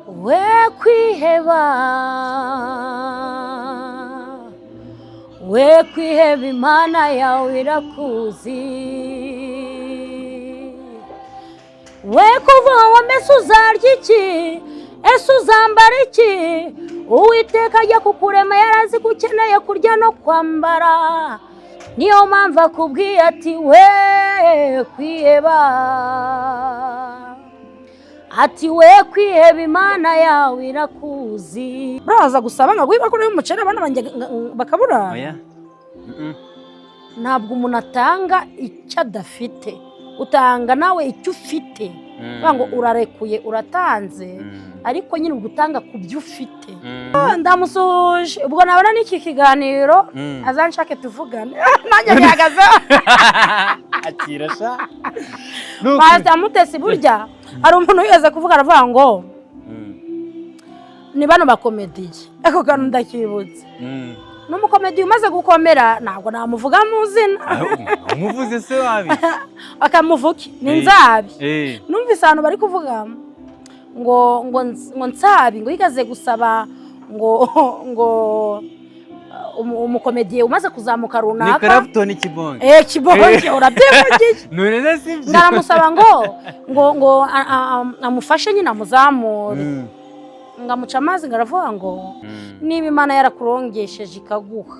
We kwiheba, we kwiheba, Imana yawe irakuzi. We kuvuga ngo mbese uzarya iki, ese uzambara iki? Uwiteka ajya kukurema yarazi ko ukeneye kurya no kwambara. Niyo mpamvu akubwiye ati we kwiheba, ati we kwiheba, Imana yawe irakuzi. Uraza gusaba ngo guhiba kuri umuceri abana banjye bakabura. Oya. Ntabwo umuntu atanga icyo adafite, utanga nawe icyo ufite. Kuvuga ngo urarekuye, uratanze, ariko nyine ubwo utanga ku byo ufite. Ndamusuhuje, ubwo nabona n'iki kiganiro azanshake tuvugane, nanjye bihagazeho. Akira sha. Pastor Mutesi, burya hari umuntu wigeze kuvuga, aravuga ngo ni bano bakomediye, ako kantu ndakibutse. N'umukomediye umaze gukomera, ntabwo namuvuga mu zina. Umuvuze se wabi? Akamuvuke ni Nsabi. Numvise ahantu bari kuvuga ngo Nsabi ngo yigeze gusaba ngo umukomediye umaze kuzamuka Ni runaka. Clapton Kibonge. Eh, Kibonge, urabyivugiye. None se sibyo? Ngaramusaba ngo amufashe nyine, amuzamure. Ngo amuca amazi, ngo aravuga ngo niba Imana yarakurongesheje ikaguha,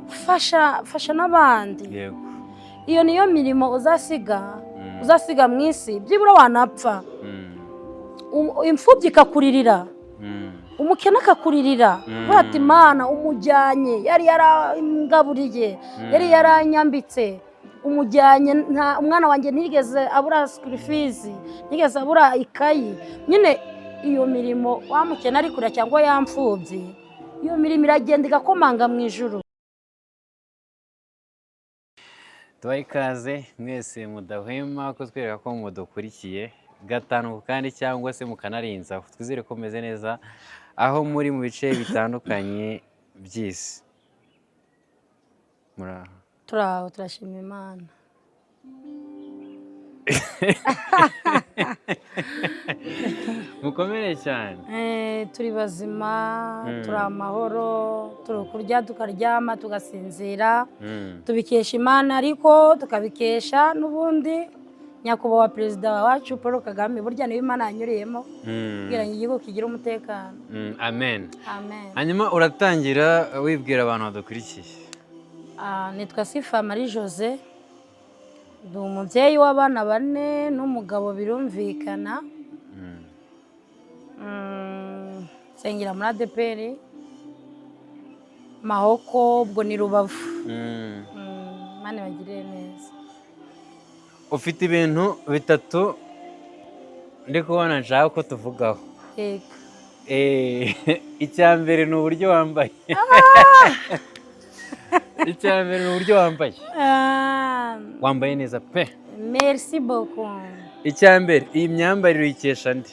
fasha, fasha n'abandi. Iyo niyo mirimo uzasiga, uzasiga mu isi. Byibura wanapfa, imfubyi ikakuririra, umukene akakuririra, uvuga ati Imana umujyanye yari yarangaburiye, yari yaranyambitse, umujyanye nta umwana wanjye ntiyigeze abura school fees, ntiyigeze abura ikayi. Nyine iyo mirimo wa mukene ari kurira cyangwa yamfubyi, iyo mirimo iragenda igakomanga mu ijuru. Tubahe ikaze mwese mudahwema kutwereka ko mudukurikiye gatanu ku kandi cyangwa se mukanarenzaho. Twizere ko mumeze neza aho muri mu bice bitandukanye by'isi. Muraho? Turaho, turashima Imana. Mukomere cyane. Turi bazima, turi amahoro, turi kurya, tukaryama, tugasinzira. Tubikesha Imana, ariko tukabikesha n'ubundi nyakubahwa Perezida wacu Paul Kagame. Burya niwe Imana yanyuriyemo kugira ngo igihugu kigire umutekano. Amen. Amen. Hanyuma uratangira wibwira abantu badukurikiye. Ah, nitwa Sifa Marie Jose, ndi umubyeyi w'abana bane n'umugabo, birumvikana. Nsengera muri ADEPR Mahoko, ubwo ni Rubavu. Imana ibagirire neza. Ufite ibintu bitatu ndi kubona nshaka ko tuvugaho. Yego. Icya mbere ni uburyo wambaye. Icya mbere ni uburyo wambaye. Ah, Wambaye neza pe. Merci beaucoup. Icya mbere, iyi myambarire uyikesha nde?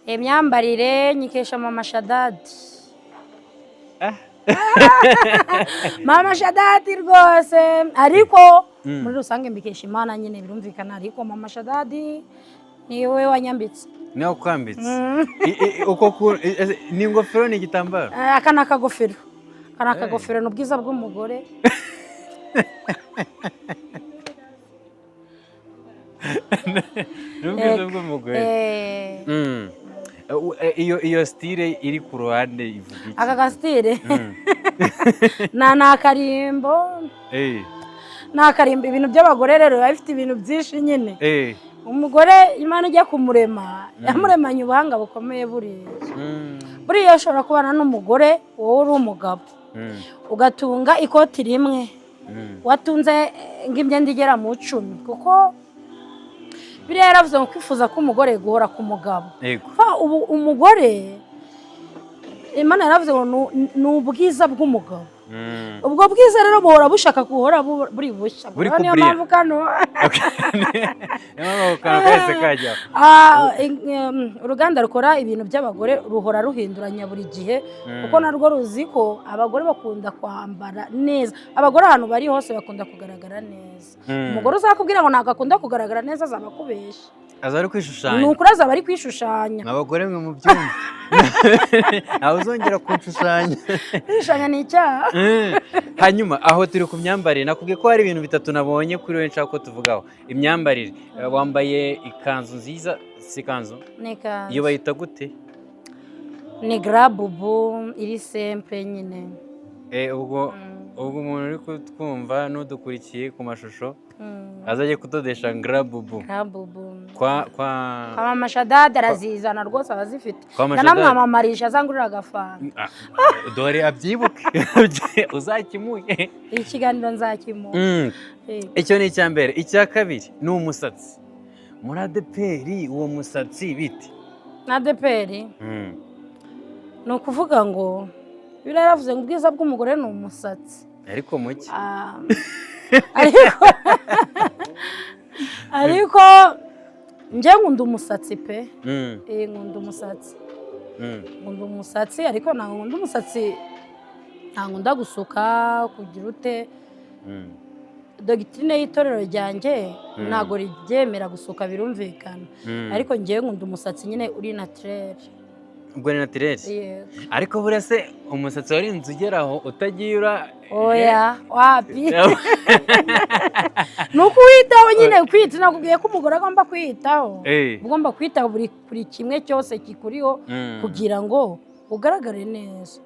Imyambarire nyikesha Mama Shadadi. Ah. Mama Shadadi rwose, ariko muri rusange mbikesha Imana nyine, birumvikana, ariko Mama Shadadi niwe wanyambitse. Niwe wakwambitse? Uko ni ingofero, ni igitambaro? Aka ni akagofero, aka ni akagofero, ni ubwiza bw'umugore. Ni ubwiza bw'umugore. Iyo style iri ku ruhande ivuga iki? Aka gasitire ni akarimbo. Ni akarimbo. Ibintu by'abagore rero biba bifite ibintu byinshi nyine. Umugore Imana ijya kumurema yamuremanye ubuhanga bukomeye. Buriya buriya ushobora kubana n'umugore, wowe uri umugabo, ugatunga ikoti rimwe, watunze nk'imyenda igera mu 10, kuko biriya yaravuze ngo kwifuza k'umugore guhora ku mugabo. Ubu umugore Imana yaravuze ngo ni ubwiza bw'umugabo. Ubwo bwiza rero buhora bushaka guhora buri bushya. Buri Niyo kuburira. mpamvu kano Niyo mpamvu ako kantu kahise kajyaho. Ah, uruganda rukora ibintu by'abagore ruhora ruhinduranya buri gihe, kuko narwo ruzi ko abagore bakunda kwambara neza. Abagore ahantu bari hose bakunda kugaragara neza. Umugore uzakubwira ngo ntabwo akunda kugaragara neza azaba akubeshya. Aza ari Ni kwishushanya. ukuri, azaba ari kwishushanya. Abagore mwe mubyumve, ntawe uzongera kunshushanya. Kwishushanya ni icyaha. Hanyuma aho turi ku myambarire, nakubwiye ko hari ibintu bitatu nabonye kuri we nshaka ko tuvugaho. Imyambarire. Wambaye ikanzu nziza, si ikanzu? Ni ikanzu. Iyo bayita gute? Ni grand boubou iri simple nyine. Ubwo umuntu uri kutwumva n'udukurikiye ku mashusho azajye kudodesha grand boubou. Grand boubou. Kwa Kwa Mama Shadadi arazizana rwose, abazifite. Kwa Mama Shadadi. Ndanamwamamarisha azangurira agafanta. Ah, dore abyibuke, uzakimuhe. Iki kiganiro nzakimuha. Icyo ni icya mbere. Icya kabiri ni umusatsi. Muri ADEPR uwo musatsi bite? Na ADEPR, ni ukuvuga ngo biriya yaravuze ngo ubwiza bw'umugore ni umusatsi. Ariko muke. Ah, ariko njye nkunda umusatsi pe. Nkunda umusatsi. Nkunda umusatsi, ariko ntabwo nkunda umusatsi, ntabwo nkunda gusuka kugira ute. Doctrine y'itorero ryanjye ntabwo ribyemera gusuka, birumvikana. Ariko ngewe nkunda umusatsi nyine uri naturel. Ubwo ni naturel? Yego. Ariko buriya se umusatsi warinze ugeraho utagiye ura? Oya, wapi. Ni ukuwitaho nyine, kwita, nakubwiye ko umugore agomba kwiyitaho. Ugomba kwitaho buri kimwe cyose kikuriho kugira ngo ugaragare neza.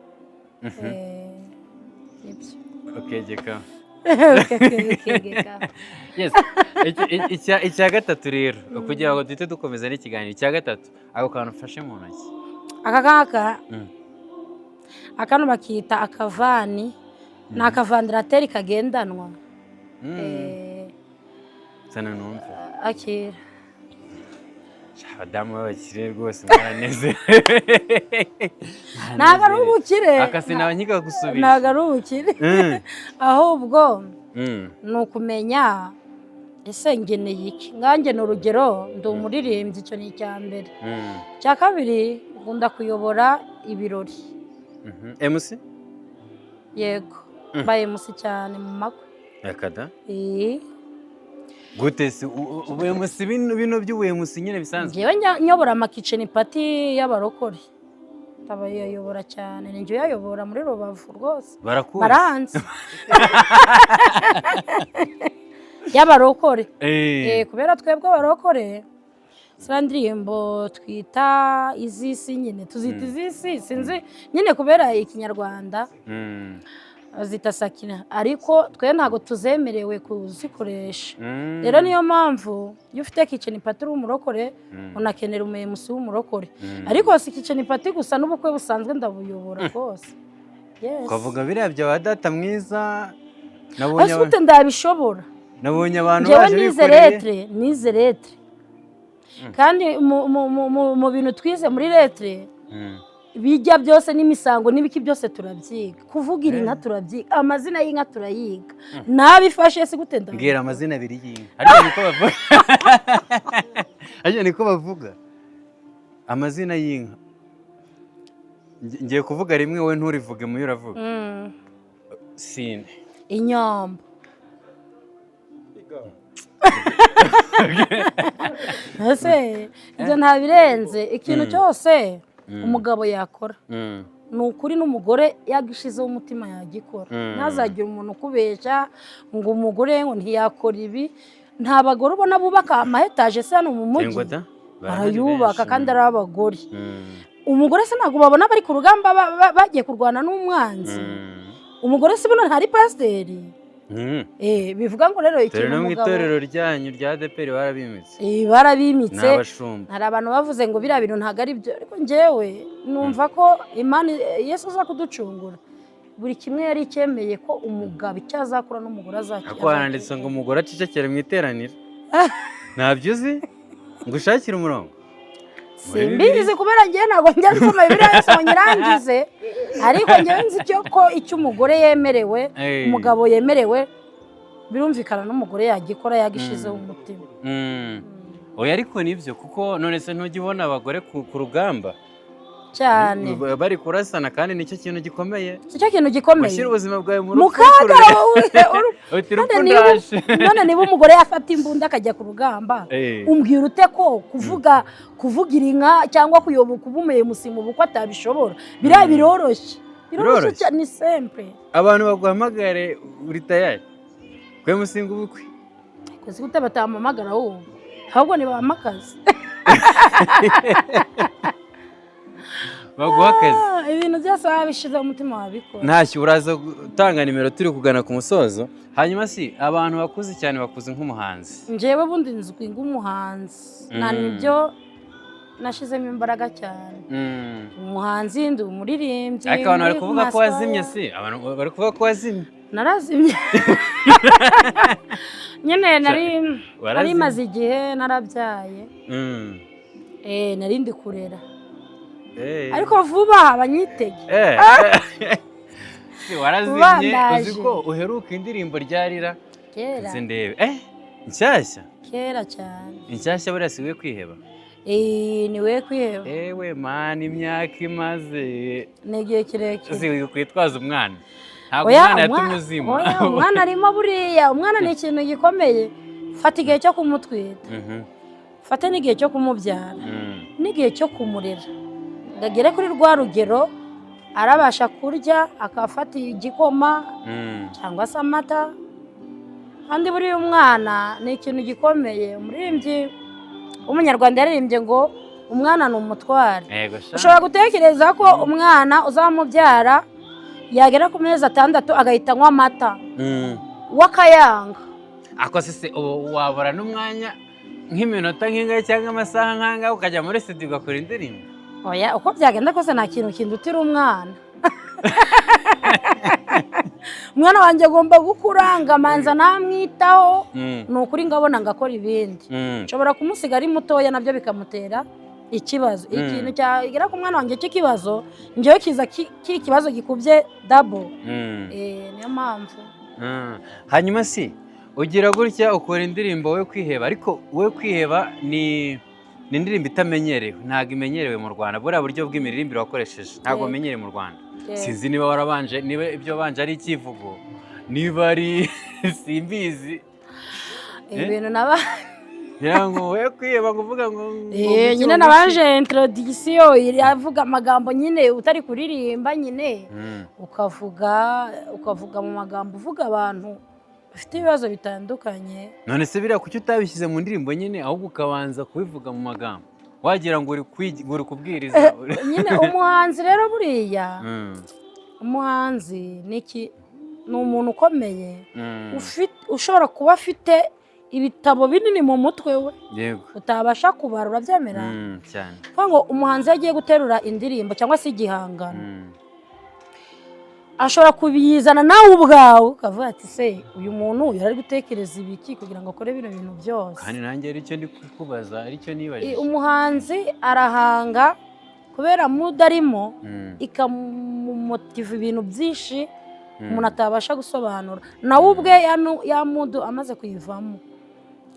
Nibyo. Ukegeka. Ukegeka. Yes. Icya gatatu rero, kugira ngo duhite dukomeza n'ikiganiro, icya gatatu, ako kantu ufashe mu ntoki. Aka ngaka, akano bakita akavani, ni akaventilateur kagendanwa. Sana numve. Akira. Sha, abadamu b'abakire rwose mwaraneze. Ntabwo ari ubukire. Akasi nawe nkikagusubije. Ntabwo ari ubukire, ahubwo ni ukumenya ese ngeneye iki. Nkanjye ni urugero, ndi umuririmbyi, icyo ni icya mbere. Icya kabiri, nkunda kuyobora ibirori. MC? Yego, mbaye MC cyane mu makwe. Akada. Eh. Gute se ubu MC, bino by'ubu MC nyine bisanzwe? Njyewe nyobora ama kitchen party y'abarokore, abayayobora cyane, ni njye uyayobora muri Rubavu rwose. Barakuzi. Baranzi, y'abarokore. Kubera twebwe abarokore ziriya ndirimbo twita iz'isi nyine, tuzita iz'isi, sinzi nyine kubera ikinyarwanda bazita sakina, ariko twe ntabwo tuzemerewe kuzikoresha. Rero niyo mpamvu iyo ufite kitchen party uri umurokore, unakenera umu MC w'umurokore. Ariko si kitchen party gusa, n'ubukwe busanzwe ndabuyobora rwose. Yes. Ukavuga biriya bya ba data mwiza, nabonye Ese ute ndabishobora? Nabonye abantu Njyewe baje nize bikoreye. Lettres, nize lettres, kandi mu bintu twize muri lettres, bijya byose n'imisango n'ibiki byose turabyiga, kuvugira inka turabyiga, amazina y'inka turayiga. Nabifashe si gute ndabizi? Mbwira amazina abiri y'inka. Ariko niko bavuga, ariko niko bavuga amazina y'inka. Ngiye kuvuga rimwe, wowe nturivuge muyo uravuga. Sine. Inyambo. Ese ibyo ntabirenze? Ikintu cyose umugabo yakora, ni ukuri n'umugore yagishizeho umutima yagikora. Ntazagire umuntu ukubeshya ngo umugore ngo ntiyakora ibi. Nta bagore ubona bubaka ama étage se hano mu mujyi? Ngo da? Barahari Barayubaka benshi. kandi ari abagore. Umugore se ntabwo babona bari ku rugamba, bagiye kurwana n'umwanzi? Umugore se buno ntari pasiteri? Bivuga ngo rero Dore ikintu no mu umugabo itorero ryanyu rya ADEPR barabimitse. Barabimitse. Ni abashumba. Hari abantu bavuze ngo biriya bintu ntabwo ari byo, ariko njyewe numva ko Imana, Yesu aza kuducungura, buri kimwe yari icyemeye ko umugabo icyo azakora n'umugore azakira. Ariko haranditse ngo umugore acecekere mu iteraniro. Ntabyo uzi ngo ushakire umurongo Muri Simbizi, kubera njyewe ntabwo njya nsoma Bibiliya yose ngo nyirangize, ariko njyewe nzi icyo ko icyo umugore yemerewe, umugabo yemerewe, birumvikana n'umugore yagikora yagishizeho umutima. Oya, ariko nibyo, kuko none se ntujya ubona abagore ku rugamba? Cyane. Bari kurasana, kandi nicyo kintu gikomeye. Si cyo kintu gikomeye. Gushyira ubuzima bwawe mu mu rupfu. Kaga Uti rupfu, none niba ndaje. None niba umugore yafata imbunda akajya ku rugamba, umbwira ute ko kuvuga, kuvugira inka cyangwa kuyoboka kuba umusimu ubukwe atabishobora? Biriya biroroshye, biroroshye. Biroroshye. Cyane, ni simple. Abantu baguhamagare, uri tayari kwe musinga ubukwe? Kuzi gute batampamagara? Ahubwo ntibampa akazi. Baguha akazi. Ah, ibintu byose waba bishyizeho umutima wabikora. Ntacyo, uraza gutanga nimero, turi kugana ku musozo. Hanyuma si abantu bakuze cyane, bakuze nk'umuhanzi. Njyewe bundi nzwi nk'umuhanzi na nibyo nashyizemo imbaraga cyane. Umuhanzi, ndi umuririmbyi. Ariko abantu bari muri kuvuga ko Masaya. wazimye. Si abantu bari kuvuga ko wazimye? Narazimye nyine, nari Warazimye. nari maze igihe narabyaye. Nari ndi kurera. Ariko vuba banyitege. Si warazimye? Vuba ndaje. Uzi ko uheruka indirimbo ryarira? Kera. Nze ndebe, inshyashya. Kera cyane. Inshyashya buriya si we kwiheba? Ni we kwiheba. Ewe mani, imyaka imaze Ni igihe kirekire. Si kwitwaza umwana, ntabwo Oya, umwana yatumye uzima. Oya, umwana arimo. Buriya umwana ni ikintu gikomeye. Fata igihe cyo kumutwita, fate n'igihe cyo kumubyara, n'igihe cyo kumurera ngo agere kuri rwa rugero arabasha kurya, akafata igikoma cyangwa se amata. Kandi buriya umwana ni ikintu gikomeye. Umuririmbyi w'umunyarwanda yaririmbye ngo umwana ni umutware. Yego sha. Ushobora gutekereza ko umwana uzamubyara yagera ku mezi 6 agahita anywa amata, we akayanga. Ako se ubu wabura n'umwanya nk'iminota nk'ingahe cyangwa amasaha nk'angahe ukajya muri studio ugakora indirimbo? Oya, uko byagenda kose nta kintu kindutira umwana. Umwana wanjye agomba gukura, ngamanza namwitaho. Ni ukuri, ngabona ngakora ibindi. Nshobora kumusiga ari mutoya, nabyo bikamutera ikibazo. Ikintu cyagera ku mwana wanjye cy'ikibazo, njyewe kiza kiri ikibazo gikubye double. Niyo mpamvu. Hanyuma si ugira gutya ukora indirimbo we kwiheba, ariko we kwiheba ni indirimbo itamenyerewe, ntabwo imenyerewe mu Rwanda. Buriya buryo bw'imiririmbire wakoresheje ntabwo bumenyerewe mu Rwanda. Sinzi niba warabanje, niba ibyo wabanje ari icyivugo, niba ari simbizi. Ibintu naba Ngira ngo we kwiheba, ngo uvuga ngo Nyine nabanje introduction iravuga amagambo nyine, utari kuririmba nyine, ukavuga mu magambo, uvuga abantu bafite ibibazo bitandukanye. None se biriya kuki utabishyize mu ndirimbo nyine, ahubwo ukabanza kubivuga mu magambo, wagira ngo uri kubwiriza? Nyine umuhanzi rero buriya, umuhanzi ni iki? Ni umuntu ukomeye, ushobora kuba afite ibitabo binini mu mutwe we utabasha kubara. Urabyemera? Cyane. Kuvuga ngo umuhanzi iyo agiye guterura indirimbo cyangwa se igihangano, ashobora kubiyizana nawe ubwawe ukavuga ati: "Se uyu muntu yari ari gutekereza ibiki kugira ngo akore bino bintu byose?" Kandi nanjye aricyo ndi kukubaza, aricyo nibajije. Umuhanzi arahanga kubera mood arimo, ikamumotiva ibintu byinshi umuntu atabasha gusobanura. Nawe ubwe ya mood amaze kuyivamo,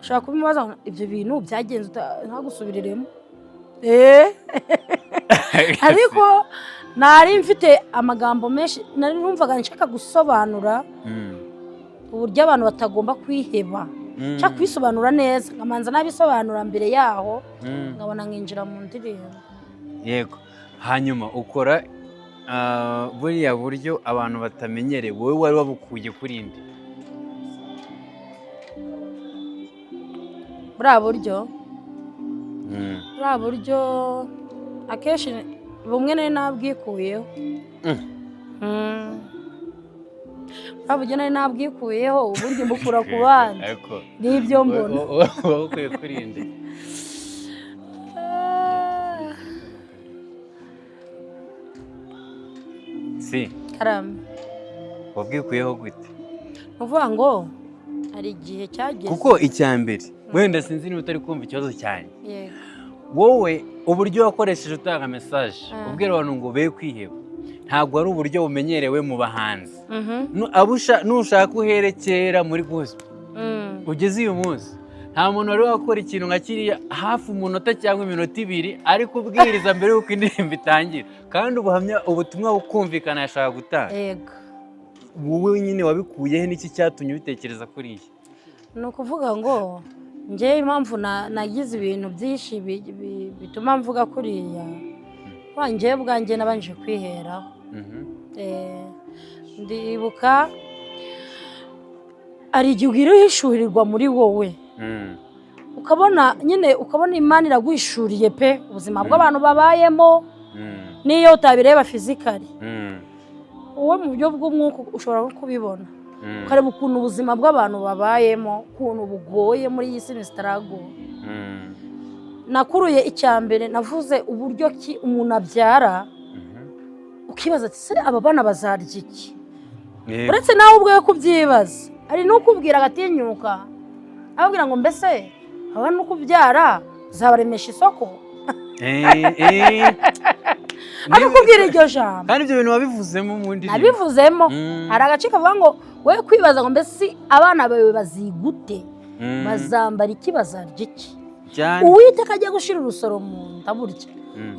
ushobora kubimubaza ngo ibyo bintu byagenze ntagusubiriremo. Ariko nari mfite amagambo menshi, nari numvaga nshaka gusobanura uburyo abantu batagomba kwiheba. Nshaka kubisobanura neza, nkamanza nabisobanura mbere yaho, nkabona nkinjira mu ndirimbo. Yego. Hanyuma ukora buriya buryo abantu batamenyereye, wowe wari wabukuye kuri nde? Buriya buryo, buriya buryo akenshi bumwe nari nabwikuyeho. Buriya buryo nari nabwikuyeho, ubundi mbukura ku bandi. Ariko n'ibyo mbona. Wabukuye kuri nde? Ah, Si karame. Wabwikuyeho gute? Ni ukuvuga ngo hari igihe cyageze. Kuko icya mbere, wenda sinzi niba utari kumva ikibazo cyanjye. Yego. Wowe uburyo wakoresheje utanga message, ubwira abantu ngo be kwiheba, ntabwo ari uburyo bumenyerewe mu bahanzi. Nushaka uhere kera muri gospel, ugeze uyu munsi. Nta muntu wari wakora ikintu nka kiriya, hafi umunota cyangwa iminota 2 ari kubwiriza mbere y'uko indirimbo itangira, kandi ubuhamya, ubutumwa bukumvikana yashaka gutanga. Yego. Wowe nyine wabikuye he? N'iki cyatumye ubitekereza kuriya? Ni ukuvuga ngo njyewe impamvu nagize ibintu byinshi bituma mvuga kuriya, kwa njyewe ubwanjye nabanje kwiheraho. Ndibuka hari igihe ugira uhishurirwa muri wowe, ukabona nyine, ukabona Imana iraguhishuriye pe ubuzima bw'abantu babayemo, n'iyo utabireba physically, wowe mu buryo bw'umwuka ushobora no kubibona, ukareba ukuntu ubuzima bw'abantu babayemo, ukuntu bugoye muri iyi si ni struggle. Nakuruye icya mbere, navuze uburyo ki umuntu abyara, ukibaza ati: "Se aba bana bazarya iki?" Uretse nawe ubwawe kubyibaza, hari n'ukubwira agatinyuka ababwira ngo: "Mbese aba no kubyara uzabaremesha isoko?" Akakubwira iryo jambo. Kandi ibyo bintu wabivuzemo mu ndirimbo. Nabivuzemo. Hari agace kavuga ngo wowe kwibaza ngo: "Mbese abana bawe bazigute, bazambara iki, bazarya iki?" Uwiteka ajya gushyira urusoro mu nda, burya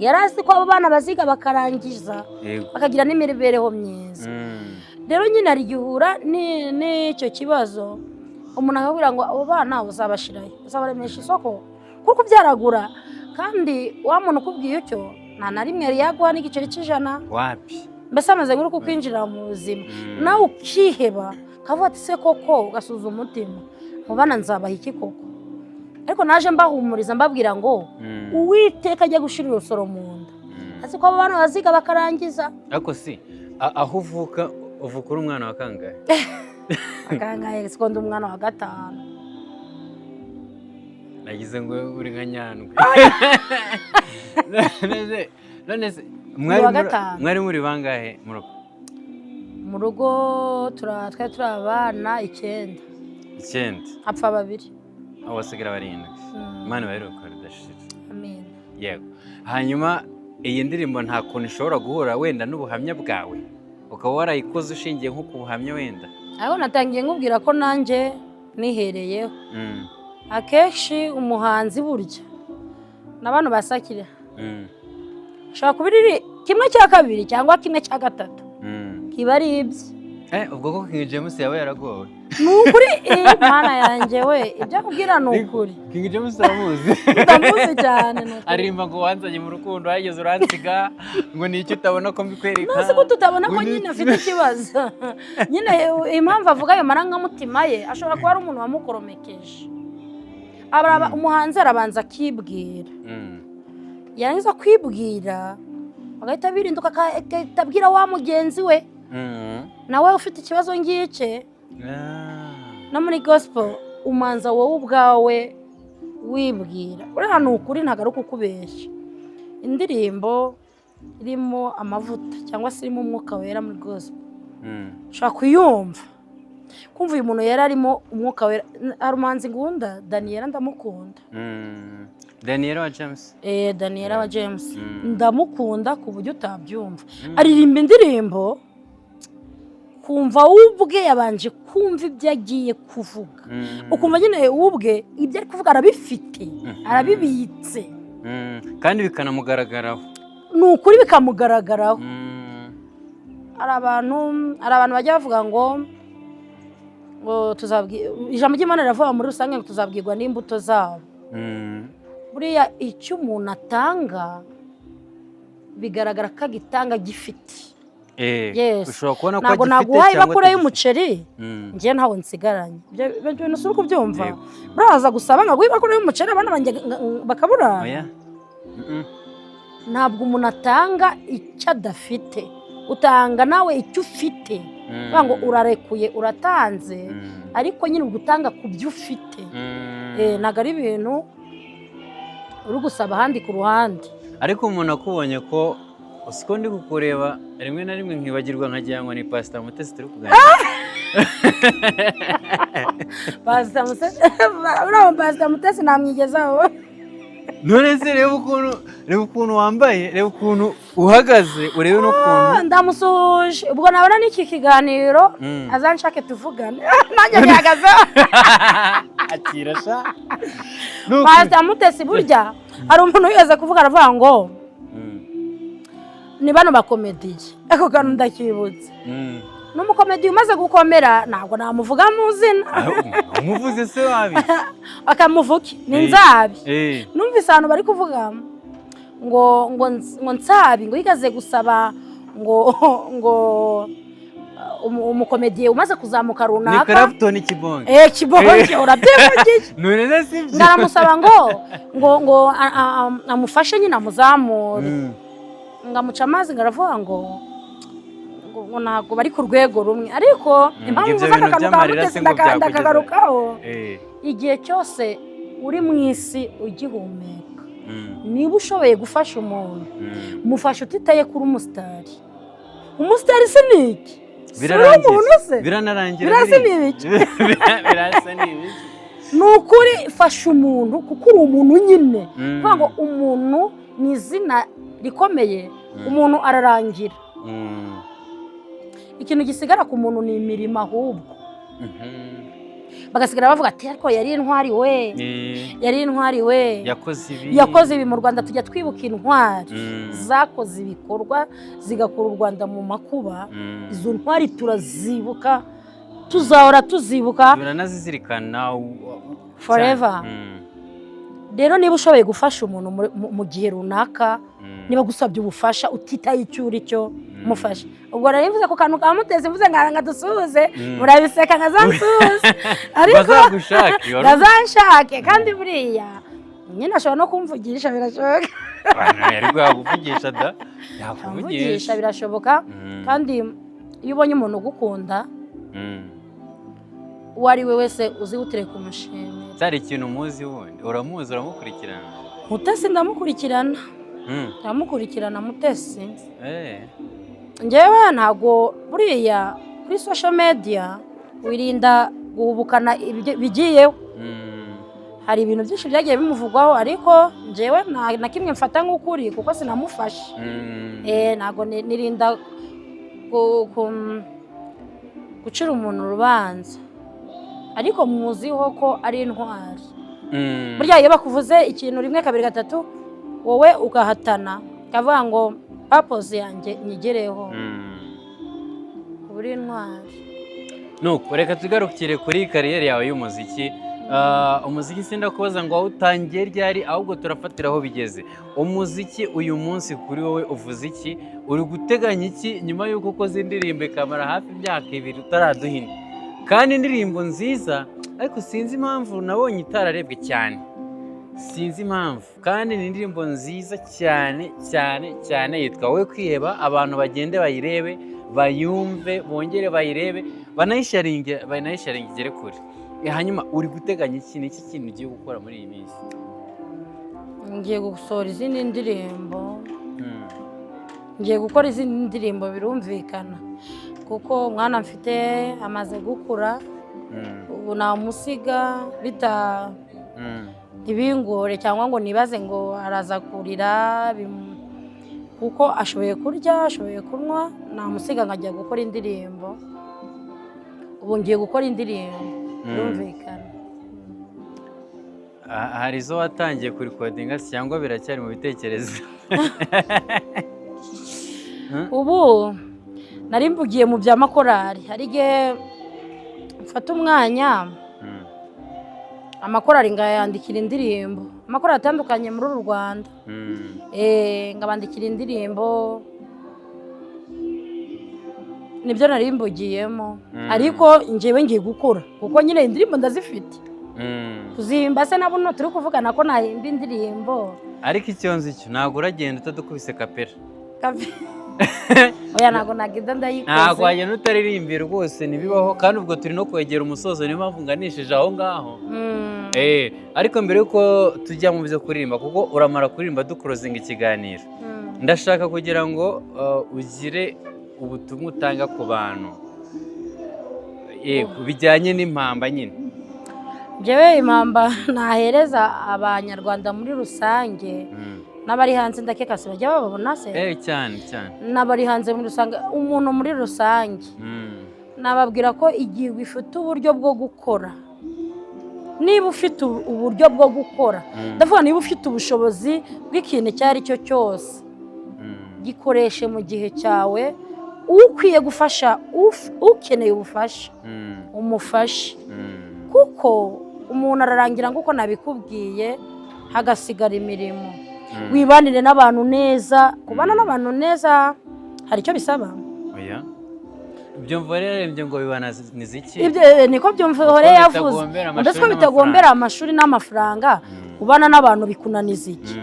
yari azi ko abo bana baziga bakarangiza, bakagira n'imibereho myiza. Rero nyine hari igihe uhura n'icyo kibazo, umuntu akakubwira ngo: "Abo bana uzabashyirayo, uzabaremesha isoko?" Kuko ubyaragura, kandi wa muntu ukubwiye icyo nta na rimwe yari yaguha n'igiceri cy'ijana. Wapi. Mbese amaze nk'uri kukwinjira mu buzima, nawe ukiheba, ukavuga ati: "Se koko?" Ugasuzuma umutima: "Abo bana nzabaha iki koko?" Ariko naje mbahumuriza, mbabwira ngo Uwiteka ajya gushyira urusoro mu nda, azi ko abo bana baziga bakarangiza. Ariko si aho uvuka, uvuka uri umwana wa kangahe? Akangahe? Siko ndi umwana wa gatanu. Nagize ngo uri nka Nyandwi. None se mwari Uwa gatanu. Mwari muri bangahe mu rugo? Mu rugo twari turi abana 9. 9? Hapfa babiri. Aho basigara barindwi. Imana ibaheruka ridashira. Amen. Yego. Hanyuma iyi ndirimbo nta kuntu ishobora guhura wenda n'ubuhamya bwawe, ukaba warayikoze ushingiye nko ku buhamya wenda? Aho natangiye nkubwira ko nanjye nihereyeho. Akenshi umuhanzi burya n'abantu basakira ashobora kuba iri kimwe cya kabiri cyangwa kimwe cya gatatu, kiba ari ibye. Ubwo ko King James yaba yaragowe. Ni ukuri, Mana yanjye we, ibyo akubwira ni ukuri. King James uramuzi? Ndamuzi cyane, ni ukuri. Aririmba ngo: "Wanzanye mu rukundo, wageze uransiga," ngo: "Ni icyo utabona ko mbikwereka?" Ntuzi ko tutabona ko Ngo ni nyine afite ikibazo nyine. Impamvu avuga ayo marangamutima ye, ashobora kuba ari umuntu wamukoromekeje. Umuhanzi arabanza akibwira, yarangiza kwibwira agahita birinduka, agahita abwira wa mugenzi we nawe ufite ikibazo ngike. No muri gospel umanza wowe ubwawe wibwira. Uriya ni ukuri, ntabwo ari ukukubeshya. Indirimbo irimo amavuta cyangwa se irimo umwuka wera muri gospel, ushobora kuyumva kumva uyu muntu yari arimo umwuka wera. Hari umuhanzi ngunda, Daniela, ndamukunda. Daniel wa James. Daniela wa James. Ndamukunda ku buryo utabyumva. Aririmba indirimbo kumva we ubwe yabanje kumva ibyo agiye kuvuga, ukumva nyine we ubwe ibyo ari kuvuga arabifite, arabibitse. Kandi bikanamugaragaraho. Ni ukuri, bikamugaragaraho. Hari abantu bajya bavuga ngo ijambo ry'Imana riravuga muri rusange ngo tuzabwirwa n'imbuto zabo. Buriya icyo umuntu atanga bigaragara ko agitanga gifite. Yes. Ushobora kubona ko Ntabwo agifite naguha cyangwa ibakure atagifite. y'umuceri, njye ntawe nsigaranye. Ibyo bintu si uri kubyumva? Yego. Baraza gusaba nkaguha ibakure y'umuceri, abana banjye bakabura. Oya. Ntabwo umuntu atanga icyo adafite, utanga nawe icyo ufite. Kuvuga ngo urarekuye, uratanze, ariko nyine ubwo utanga ku byo ufite. Ntabwo ari ibintu uri gusaba ahandi ku ruhande. Ariko umuntu akubonye ko usiko ndi kukureba, rimwe na rimwe nkibagirwa nkagira ngo ni Pasita Mutesi turi kuganira. Pasita Mutesi, uriya Pasita Mutesi namwigezaho. None se reba ukuntu wambaye, reba ukuntu uhagaze, urebe n'ukuntu. Ah, ndamusuhuje. Ubwo nabona n'iki kiganiro azanshake tuvugane, nanjye nihagazeho. Akira sha. Pasita Mutesi, burya hari umuntu wigeze kuvuga, aravuga ngo ni bano bakomediye, ako kantu ndakibutse, n'umukomediye umaze gukomera, ntabwo namuvuga mu zina. Umuvuze se wabi? Akamuvuke ni nzabi. Numvise ahantu bari kuvuga ngo nsabi ngo yigeze gusaba ngo umukomediye umaze kuzamuka Ni runaka. Clapton Kibonge. Eh, Kibonge, urabyivugiye. None se si byo? Ngaramusaba ngo amufashe nyine amuzamure. Ngo amuca amazi, ngo aravuga ngo ntabwo bari ku rwego rumwe, ariko impamvu Ibyo mvuze aka bintu kantu ka by'amarira Mutesi se ngo byakugeza- ndakagarukaho, igihe cyose uri mu isi ugihumeka, niba ushoboye gufasha umuntu, mufashe utitaye kuri umusitari. Umusitari si ni iki? Si uri Birarangira. umuntu se? Biranarangira. Birasa Biriya. ni ibiki? Birasa ni ibiki? Ni ukuri, fasha umuntu kuko uri umuntu nyine. Kuvuga ngo umuntu ni izina rikomeye, umuntu ararangira. Ikintu gisigara ku muntu ni imirimo ahubwo, bagasigara bavuga ati: "Ariko yari intwari we." "Yari intwari we." "Yakoze ibi." "Yakoze ibi." Mu Rwanda tujya twibuka intwari zakoze ibikorwa zigakura u Rwanda mu makuba. Izo ntwari turazibuka, tuzahora tuzibuka. Turanazizirikana Forever. cyane. Rero niba ushoboye gufasha umuntu mu gihe runaka, niba agusabye ubufasha utitaye icyo uri cyo, mufashe. Ubwo rero mvuze ku kantu ka Mutesi, mvuze ngo dusuhuze, murabiseka, nkazansuhuze, ariko Bazagushake. Bazanshake. Kandi buriya nyine ashobora no kumvugisha, birashoboka. Yari yakuvugisha da. Kumvugisha. Yakuvugisha. Birashoboka. Kandi iyo ubonye umuntu ugukunda, uwo ari we wese, uzihutire kumushimira. Cyari ikintu umuzi wundi, uramuzi, uramukurikirana? Mutesi ndamukurikirana. Ndamukurikirana Mutesi. Njyewe ntabwo, buriya kuri social media wirinda guhubukana bigiyeho. Hari ibintu byinshi byagiye bimuvugwaho, ariko njyewe nta na kimwe mfata nk'ukuri kuko sinamufashe. Ntabwo nirinda gucira umuntu urubanza, ariko muziho ko ari intwari. Burya iyo bakuvuze ikintu rimwe, kabiri, gatatu, wowe ugahatana ukavuga ngo purpose yanjye nyigereho, uba uri intwari. Nuko reka tugarukire kuri kariyeri yawe y'umuziki. Umuziki sindakubaza ngo wawutangiye ryari, ahubwo turafatira aho bigeze. Umuziki uyu munsi kuri wowe uvuze iki? Uri guteganya iki nyuma y'uko ukoze indirimbo ikamara hafi imyaka 2 utaraduhina, kandi indirimbo nziza, ariko sinzi impamvu nabonye itararebwe cyane, sinzi impamvu, kandi ni indirimbo nziza cyane cyane cyane, yitwa "We Kwiheba". Abantu bagende bayirebe, bayumve, bongere bayirebe, banayisharinge, banayisharinge igere kure. Hanyuma uri guteganya iki? Ni iki kintu ugiye gukora muri iyi minsi? Ngiye gusohora izindi ndirimbo. Ngiye gukora izindi ndirimbo, birumvikana, kuko umwana mfite amaze gukura. Ubu namusiga bita ntibingore cyangwa ngo nibaze ngo araza kurira, kuko ashoboye kurya, ashoboye kunywa, namusiga nkajya gukora indirimbo. Ubu ngiye gukora indirimbo, birumvikana. Hari izo watangiye kurikodinga se cyangwa biracyari mu bitekerezo? Ubu nari mbugiye mu bya makorari. Hari igihe mfata umwanya, amakorari ngayandikira indirimbo, amakorari atandukanye muri uru Rwanda. Ngabandikira indirimbo, nibyo nari mbugiyemo. Ariko njyewe ngiye gukora kuko nyine indirimbo ndazifite. Kuzihimba se na buno turi kuvugana ko nahimba indirimbo. Ariko icyo nzi cyo, ntabwo uragenda utadukubise kapera. Oya, ntabwo nagenda ndayikoze. Ntabwo wagenda utaririmbye rwose, ntibibaho. Kandi ubwo turi no kwegera umusozo, niyo mpamvu nganishije aho ngaho. Ariko mbere yuko tujya mu byo kuririmba, kuko uramara kuririmba dukorozinga ikiganiro, ndashaka kugira ngo ugire ubutumwa utanga ku bantu, yego, bijyanye n'impamba nyine. Njyewe impamba nahereza Abanyarwanda muri rusange n'abari hanze, ndakeka se bajya bababona se? Eh, cyane cyane. N'abari hanze muri rusange, umuntu muri rusange, nababwira ko igihe ufite uburyo bwo gukora, niba ufite uburyo bwo gukora, ndavuga niba ufite ubushobozi bw'ikintu icyo ari cyo cyose, gikoreshe mu gihe cyawe. Ukwiye gufasha ukeneye ubufasha, umufashe, kuko umuntu ararangira nk'uko nabikubwiye, hagasigara imirimo. Wibanire n'abantu neza. Kubana n'abantu neza hari icyo bisaba? Oya, byumva rero ngo bibananiza iki? Ibyo niko byumva Kuko hore yavuze. bitagombera amashuri Ndetse ko bitagombera amashuri n'amafaranga, kubana n'abantu bikunaniza iki?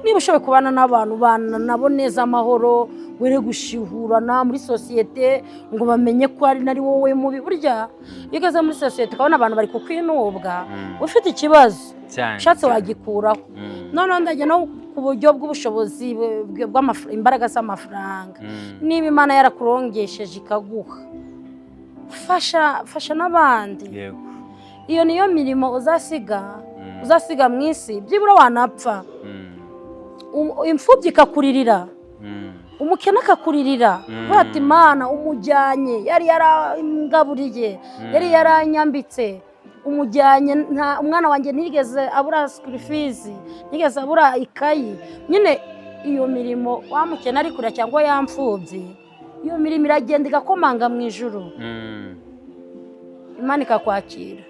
Niba ushoboye kubana n'abantu, bana nabo neza amahoro, were gushihurana muri sosiyete ngo bamenye ko ari nari wowe mubi. Burya iyo ugeze muri sosiyete ukabona abantu bari kukwinubwa, ufite ikibazo, Cyane. ushatse Cyane. wagikuraho. Noneho ndajya no ku buryo bw'ubushobozi imbaraga z'amafaranga. Niba Imana yarakurongesheje ikaguha, fasha, fasha n'abandi. Iyo niyo mirimo uzasiga, uzasiga mu isi. Byibura wanapfa, imfubyi ikakuririra, umukene akakuririra, ati: "Imana umujyanye yari yarangaburiye, yari yaranyambitse, umujyanye umwana wanjye ntiyigeze abura school fees, ntiyigeze abura ikayi." Nyine iyo mirimo wa mukene ari kurira cyangwa yamfubyi, iyo mirimo iragenda igakomanga mu ijuru, Imana ikakwakira.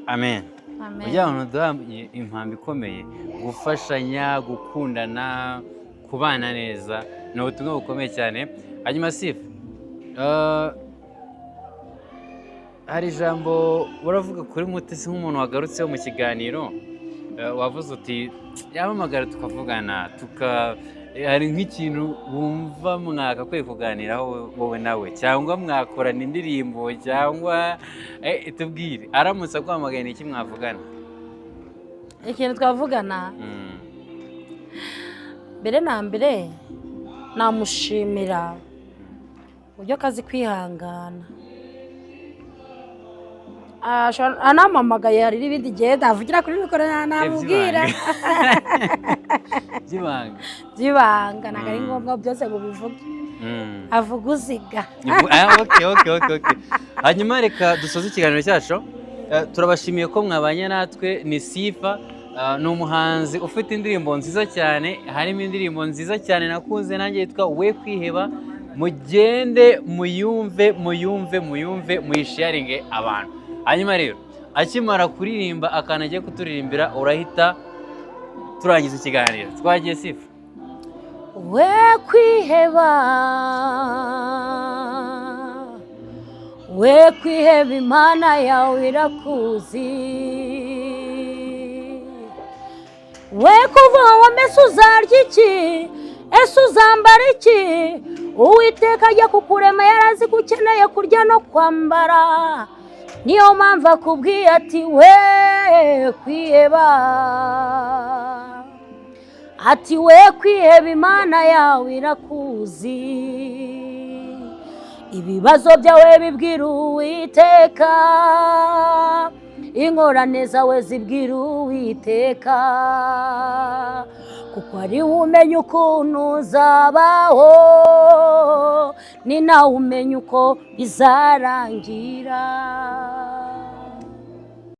Amen. Amen. Kugira ngo duha impamba ikomeye, gufashanya, gukundana, kubana neza, ni ubutumwa bukomeye cyane. Hanyuma Sifa, hari ijambo uravuga kuri Mutesi nk'umuntu wagarutseho mu kiganiro, wavuze uti yampamagara tukavugana, tuka hari nk'ikintu wumva mwakakwiye kuganiraho wowe nawe, cyangwa mwakorana indirimbo, cyangwa tubwire, aramutse aguhamagaye ni iki mwavugana? Ikintu twavugana, mbere na mbere namushimira uburyo kazi kwihangana. Anampamagaye hari n'ibindi gihe navugira kuri mikoro namubwira. By'ibanga. By'ibanga, ntabwo ari ngombwa byose ngo ubivuge. Avuga uziga. Ah, okay. Hanyuma reka dusoze ikiganiro cyacu. Turabashimiye ko mwabanye natwe. Ni Sifa, ni umuhanzi ufite indirimbo nziza cyane, harimo indirimbo nziza cyane nakunze nanjye yitwa We Kwiheba. Mugende muyumve, muyumve, muyumve, muyisharinge abantu. Hanyuma rero akimara kuririmba akantu agiye kuturirimbira, urahita turangiza ikiganiro. Twagiye, Sifa. We kwiheba, we kwiheba, Imana yawe irakuzi. We kuvuga ngo: "Mbese uzarya iki? Ese uzambara iki?" Uwiteka ajya kukurema yarazi ko ukeneye kurya no kwambara. Niyo mpamvu akubwiye ati: "We kwiheba," ati: "We kwiheba, Imana yawe irakuzi." Ibibazo byawe bibwira Uwiteka, ingorane zawe zibwira Uwiteka, kuko ari we umenya ukuntu uzabaho, ni nawe umenya uko bizarangira.